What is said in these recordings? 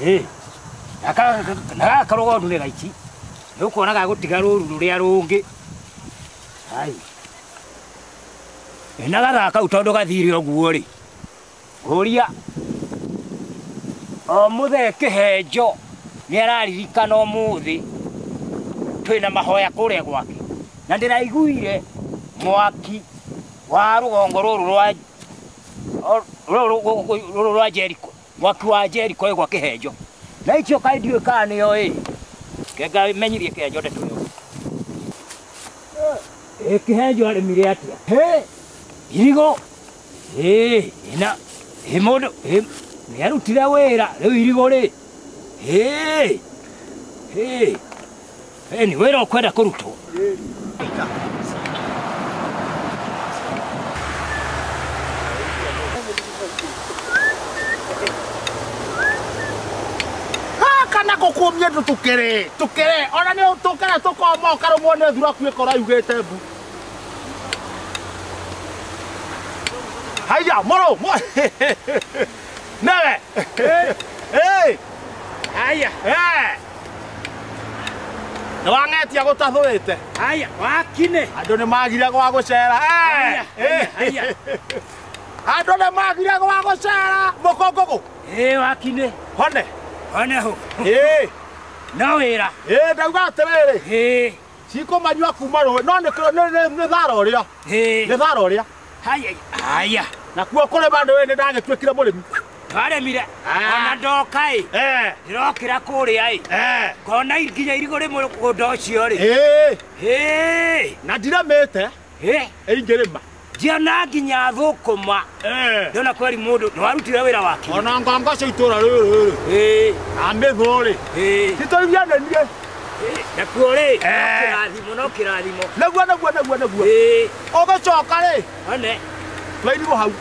Ĩ na gaka rũgondu nĩ gaici nĩ ũkuona gagũtiga rũru rũrĩa rũngĩ. Ai. Na gathaa kau tondũ gathire ũguo rĩ, ngũria o mũthee Kĩhenjo nĩ araririkana ũmũthĩ twĩna mahoya kũrĩa gwake, na ndĩraiguire mwaki wa rũgongo rũrũ rwa rũrũ rwa Jericho, mwaki wa Jericho wĩ gwa Kĩhenjo, na icio kaĩ ndiũĩ kana nĩo ĩ kenga menyithie Kĩhenjo ndeto ĩyo. Ĩ Kĩhenjo arĩmire atĩa? Hĩ irigũ ĩ na ĩ mũndũ ĩ nĩarutire wĩra rĩu irigũ rĩ ĩ ĩ ĩ nĩ wĩra ũkwenda kũrutwo. Kana gũkũmia ndũ tũkere tũkere ona nĩ tũkere tũkoma ũkarũmwo nĩ thuraku ĩkorwo yugĩte mbu. Haya moro newe ĩ Haya nĩ wang'etia gũtathũĩte. Haya wakine andũ nĩ magire gwa gũcera. Haya andũ nĩ magire gwa gũcera mũkũngũgũ. Ĩ wakine hone hone ho ĩ no wĩra. Ĩ ndauga atĩrĩrĩ ĩ cikũmanyua kuma rũĩ no nĩ thara ũrĩa ĩ nĩ thara ũrĩa. Haya haya nakuo kũrĩma nĩ ndagĩtuĩkire mũrĩmi. Twarĩmire ona ndoka ĩ ndĩrokĩra kũrĩa ĩ ngona nginya irigũ rĩ mũgũnda ũcio rĩ ĩ na ndirĩmĩte ingĩrĩma ndiona nginya thũkũma ndona kweri mũndũ nĩwarutire wĩra wake ona ngongo cia itũra rĩrĩ rĩ na mĩthũ rĩ titũiganĩrie nakuo rĩ kĩrathimo no kĩrathimo nĩguo nĩguo nĩguo nĩguo ũgĩcoka rĩ one twairigũ hau.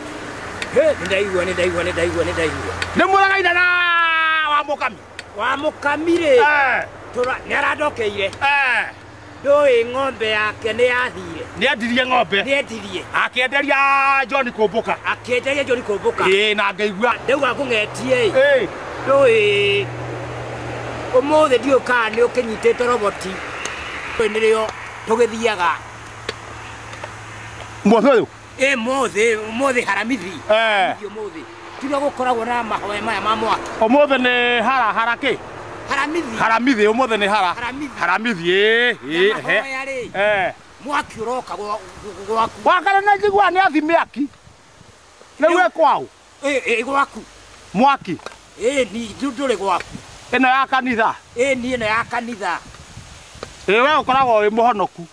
Nĩ ndaigua nĩ ndaigua nĩ ndaigua nĩ ndaigua nĩ mũragaina na wa mũkami wa mũkami rĩ nĩ arandokeire ndũĩ ng'ombe yake nĩ yathire nĩ endirie ng'ombe nĩ endirie akĩenderia John Kũmbũka akĩenderia John Kũmbũka ĩ na ngaigua ndauga ngũng'etie ĩ ndũĩ ũmũthĩ ndiũĩ kana nĩ ũkĩnyitĩte roboti nĩrĩo tũgĩthiaga mũthĩ ũyũ ĩ mũthĩ ũmũthĩ haramithi ũmũthĩ tiga gũkoragwo na mahoya maya ma mwaki ũmũthĩ nĩ hara hara kĩ haramithi haramithi ũmũthĩ nĩ hara haramithi ĩ mahoya rĩ mwaki ũroka gwaku wakana nĩ njiguaga nĩ athi mĩaki rĩu ĩ kwaũ ĩ gwaku mwaki ĩ ni ndũrĩ gwaku ĩno ya kanitha ĩ ni ĩno ya kanitha ĩ we ũkoragwo wĩ mũhonoku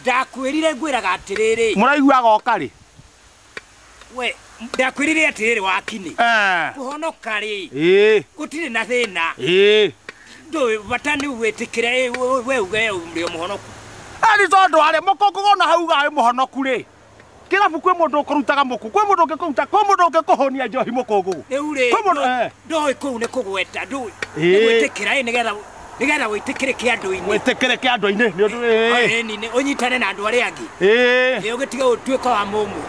ndakwĩrire ngwĩraga atĩrĩrĩ mũraiguaga oka rĩ we ndakwĩrire atĩrĩrĩ wakini kũhonoka rĩ gũtirĩ na thĩna ndũĩ bata nĩ wĩtĩkĩre we uge ũrĩ mũhonoku nĩ tondũ arĩa mũkũngũgũ na hau uga wĩ mũhonoku rĩ kĩrabu kwĩ mũndũ ũkũrutaga mũkũ kwĩ mũndũ ũngĩkũruta kwĩ mũndũ ũngĩkũhũnia njohi mũkũngũgũ rĩu rĩ ndũĩ kũu nĩ kũgweta ndũĩ nĩ gwĩtĩkĩra ĩ nĩgetha nĩgetha wĩtĩkĩrĩke andũ-inĩ wĩtĩkĩrĩke andũ-inĩ nĩ ũndũ ĩ ũnyitane na andũ arĩa angĩ ĩ ũgĩtige ũtuĩka wa mũmũ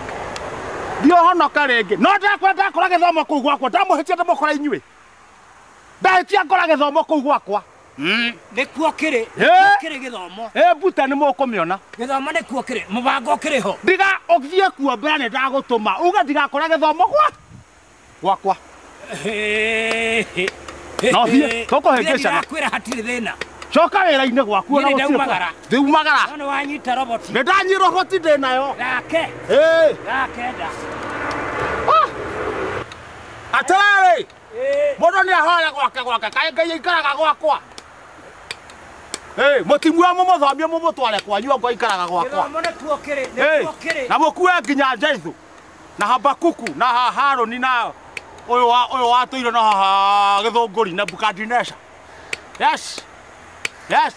ndiohonoka rĩngĩ no ndakwenda ndakora gĩthomo kũu gwakwa ndamũhĩtia ndĩmũkora inyuĩ ndahĩtia ngora gĩthomo kũu gwakwa nĩkuo kĩrĩ kĩrĩ gĩthomo ĩ mbuta nĩ mũkũmĩona gĩthomo nĩkuo kĩrĩ mũbango ũkĩrĩ ho ndiga ũthiĩ kuo mbere nĩ ndagũtũma uge ndigakora gĩthomo gwakwa no thiĩ tũkũhĩngĩcana kwĩra hatirĩ thĩna coka wĩra-inĩ gwaku ona gũtirĩ ndiumagara no nĩ wanyita roboti nĩ ndanyi roboti ndĩ nayo gake gakenda atĩrĩrĩ mũndũ nĩ ahoya gwake gwake kaĩ Ngai aikaraga gwakwa mũtimue mũmũthomie mũmũtware kwanyu ongo aikaraga gwakwa gĩthomo nĩkuo kĩrĩ nĩkuo kĩrĩ na mũkue nginya Jaithu na Habakuku na Harũni na ũyũ watũire na haha Gĩthũngũri na Nebukadineza. Yes yes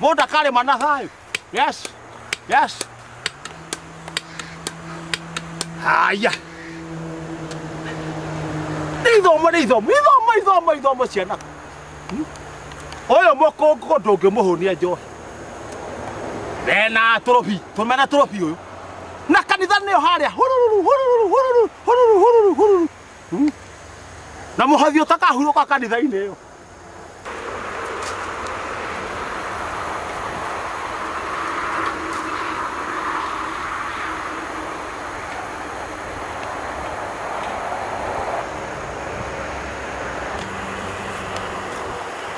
mũndũ akarĩma na thayũ. Yes yes haya nĩ ithomo nĩ ithomo ithomo ithomo ithomo ciana ũyũ mũkũngũ ndũngĩmũhũnia njohi mena tũrũbi tũmena tũrũbi ũyũ na kanitha nĩyo harĩa hururu hururu hururu hururu hururu hururu. Na mũhothi ũtakahurũka kanitha-inĩ ĩyo.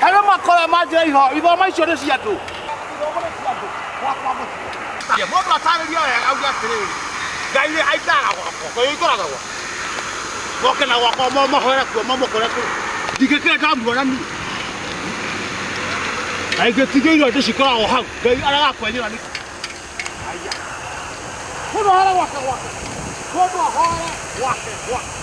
Hena makora manjĩra iho ithoma icio nĩ cia andũ. Ithomo nĩ cia andũ gwakwa mũciĩ. Mũndũ atarĩria wega auge atĩrĩrĩ, Ngai nĩ aikaraga gwakwa, Ngai aikaraga gwakwa. Moke na gwakwa mahoere kuo mamũkore kũu. Ndingĩkĩra ndamuona niĩ. Na ingĩtigĩirwo ndĩcikoragwo hau, Ngai arega kwenyera nĩkĩ? Aya. Mũndũ ahoere gwake gwake. Mũndũ ahoere gwake gwake.